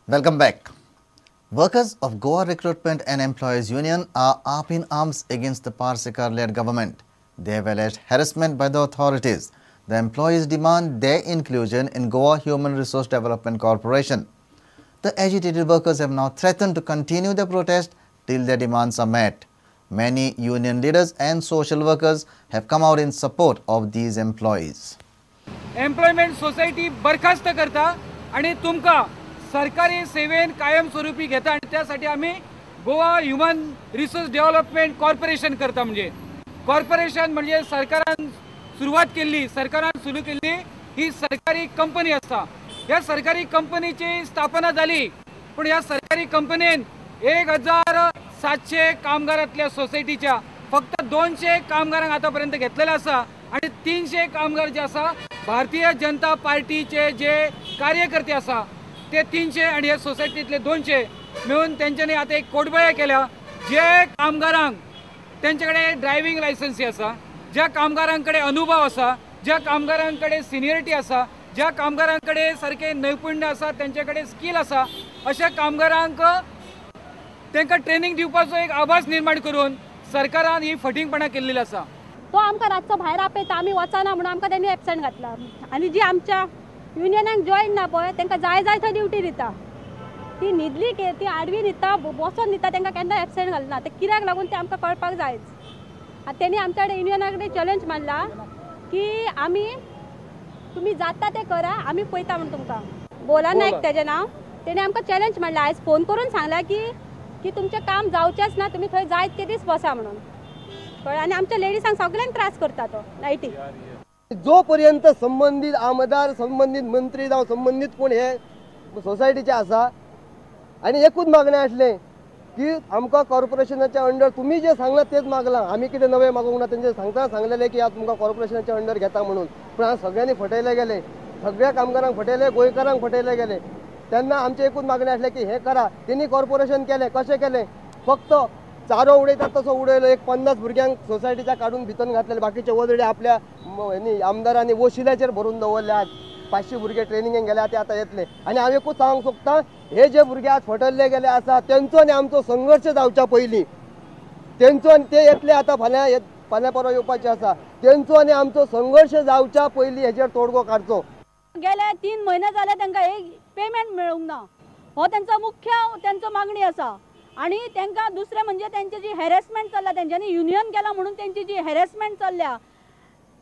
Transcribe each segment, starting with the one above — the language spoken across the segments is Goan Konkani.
Welcome back. Workers of Goa Recruitment and Employees Union are up in arms against the Parsekar-led government. They have alleged harassment by the authorities. The employees demand their inclusion in Goa Human Resource Development Corporation. The agitated workers have now threatened to continue their protest till their demands are met. Many union leaders and social workers have come out in support of these employees. Employment society बरखास्त करता आणि तुमका सरकारी सेवेन कायमस्वरूपी घेता आणि त्यासाठी आम्ही Goa human resource development corporation करता. म्हणजे कॉर्पोरेशन म्हणजे सरकारान सुरवात केल्ली, सरकारान सुरू केल्ली ही सरकारी कंपनी आसा. ह्या सरकारी कंपनीची स्थापना जाली, पूण ह्या सरकारी कंपनीन 1700 कामगारांतल्या सोसायटीच्या फक्त 200 कामगारांक आतापर्यंत घेतलेले आसा आणि 300 कामगार जे आसा भारतीय जनता पार्टीचे जे कार्यकर्ते आसा ते 300 आणि हे सोसायटीतले 200 मिळून तेंच्यांनी आतां एक कोटबळ्या केल्या. जे कामगारांक तेंचे कडेन ड्रायव्हिंग लायसन्सी आसा, ज्या कामगारांकडे अनुभव आसा, ज्या कामगारांकडे सिनियरिटी आसा, ज्या कामगारांकडे सारखे नैपुण्य आसा, तेंचे कडेन स्कील आसा, अशा कामगारांक तांकां ट्रेनिंग दिवपाचो एक आभास निर्माण करून सरकारान ही फटींगपणां केल्ली आसा. तो आमकां रातचो भायर आपयता, आमी वचना म्हणून आमकां तेणी एबसेंट घातला. आनी जी आमच्या युनियनाक जॉयन ना पळय तांकां जाय जाय थंय ड्युटी दिता. ती न्हिदली ती आडवी न्हिदता, बसोन न्हिदता, तांकां केन्ना एबसेंट घालना. ते कित्याक लागून ते आमकां कळपाक जायच. आनी तेणी आमच्या कडेन युनियना कडेन चॅलेंज मारला की आमी तुमी जाता ते करा, आमी पळयता म्हूण तुमकां. बोला नायक तेजें नांव. तेणी आमकां चॅलेंज मारला, आयज फोन करून सांगला की की तुमचें काम जावचेंच ना, तुमी थंय जाय ते दीस बसा म्हणून. कळ्ळें? आनी आमच्या लेडिजांक सगल्यांक त्रास करता तो नायटी. जो पर्यंत संबंदीत आमदार, संबंदीत मंत्री जावं संबंदीत कोण हे सोसायटीचे आसा आनी एकूच मागणें आसलें की आमकां कॉर्पोरेशनाच्या अंडर तुमी जें सांगलां तेच मागलां, आमी कितें नवें मागूंक ना. तेंचे सांगतना सांगलेलें की आज तुमकां कॉर्पोरेशनाच्या अंडर घेता म्हणून, पूण आज सगळ्यांनी फटयले गेले, सगळ्या कामगारांक फटयले, गोंयकारांक फटयले गेले. तेन्ना आमचें एकूच मागणें आसलें की हें करा. तेणी कॉर्पोरेशन केलें, कशें केलें? फक्त चारो उडयतात तसो उडयलो, एक 50 भुरग्यांक सोसायटीच्या काडून भितर घातलेले, बाकीचे वदडे आपल्या आमदारांनी वशिल्याचेर भरून दवरले. आज 500 भुरगे ट्रेनिंगेक गेले, ते आतां येतले. आनी हांव एकूच सांगूंक सोदता, हे जे भुरगे आज फटयल्ले गेले आसा तेंचो आनी आमचो संघर्श जावच्या पयलीं, तेंचो आनी ते येतले आतां फाल्यां फाल्यां परवां येवपाचे आसा, तेंचो आनी आमचो संघर्श जावच्या पयलीं हेजेर तोडगो काडचो. गेले 3 म्हयने जाले तांकां एक पेमेंट मेळूंक ना, हो तेंचो मुख्य तेंचो मागणी आसा. आनी तांकां दुसरें म्हणजे तेंची जी हॅरेसमेंट चल्ल्या, तेंच्यांनी युनियन केलां म्हणून तेंची जी हॅरेसमेंट चल्ल्या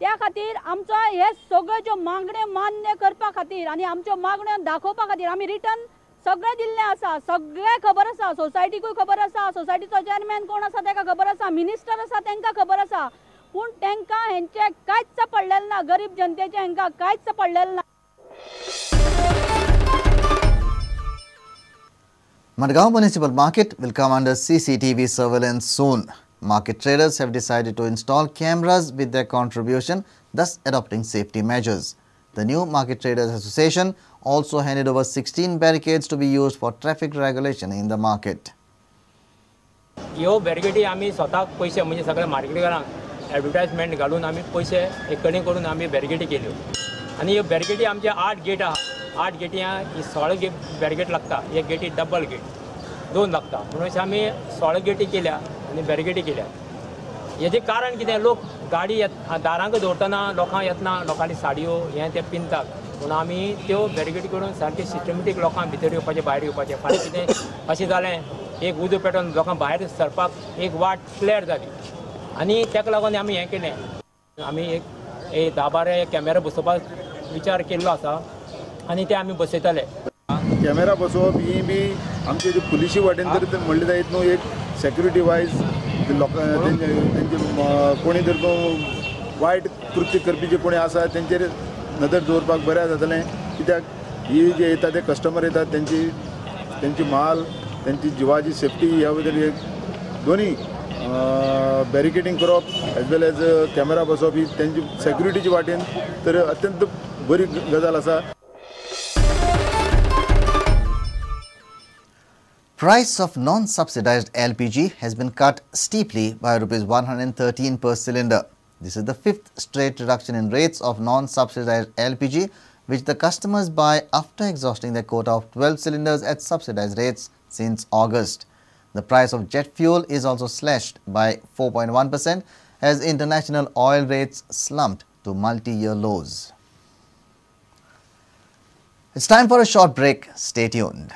त्या खातीर आमचो हे सगळ्यो ज्यो मागण्यो मान्य करपा खातीर आनी आमच्यो मागण्यो दाखोवपा खातीर आमी रिटर्न सगळें दिल्लें आसा. सगळें खबर आसा, सोसायटीकूय खबर आसा, सोसायटीचो चेअरमॅन कोण आसा ताका खबर आसा, मिनिस्टर आसा तांकां खबर आसा, पूण तांकां हेंचें कांयच पडलेलें ना, गरीब जनतेचें हेंकां कांयच पडलेलें ना. Madgaon Municipal Market will come under CCTV surveillance soon. Market traders have decided to install cameras with their contribution, thus adopting safety measures. The new Market Traders Association also handed over 16 barricades to be used for traffic regulation in the market. ह्यो बॅरिकेडी आमी स्वताक पयशे म्हणजे सगळे मार्केटकारांक एडवर्टायजमेंट घालून आमी पयशे एककडेन करून आमी बॅरिकेडी केल्यो. आनी ह्यो बॅरिकेडी आमचे 8 गेट आहा, 8 गेटी ही 16 गेट बॅरिकेड लागता, एक गेटी डबल गेट 2 लागता, म्हणून अशें आमी 16 गेटी केल्या आनी बॅरिकेडी केल्या. हेजें कारण कितें, लोक गाडी दारांक दवरतना लोकांक येतना लोकांनी साडयो हें तें पिंदतात, म्हणून आमी त्यो बॅरिकेड करून सारकें सिस्टमॅटीक लोकांक भितर येवपाचें भायर येवपाचें. फाल्यां कितें अशें जालें एक उजो पेटोवन लोकांक भायर सरपाक एक वाट क्लियर जाली आनी ताका लागून आमी हें केलें. आमी एक 10-12 कॅमेरा बसोवपाक विचार केल्लो आसा आनी ते आमी बसयतले. कॅमेरा बसोवप ही बी आमचे पुलिशी वाटेन तरी म्हणलें जायत न्हू, एक सेक्युरिटी वायज लोकां तेंचे कोणी जर वायट कृत्य करपी जे कोणी आसा तेंचेर नदर दवरपाक बरें जातलें. कित्याक ही जे येता ते कस्टमर येतात तेंची तेंची माल तेंची जिवाची सेफ्टी ह्या बद्दल एक दोनी बॅरिकेडींग करप एज वेल एज कॅमेरा बसोवप ही तेंची सेक्युरिटीची वाटेन तर अत्यंत बरी गजाल आसा. Price of non-subsidized LPG has been cut steeply by Rs 113 per cylinder. This is the 5th straight reduction in rates of non-subsidized LPG, which the customers buy after exhausting their quota of 12 cylinders at subsidized rates since August. The price of jet fuel is also slashed by 4.1% as international oil rates slumped to multi-year lows. It's time for a short break. Stay tuned.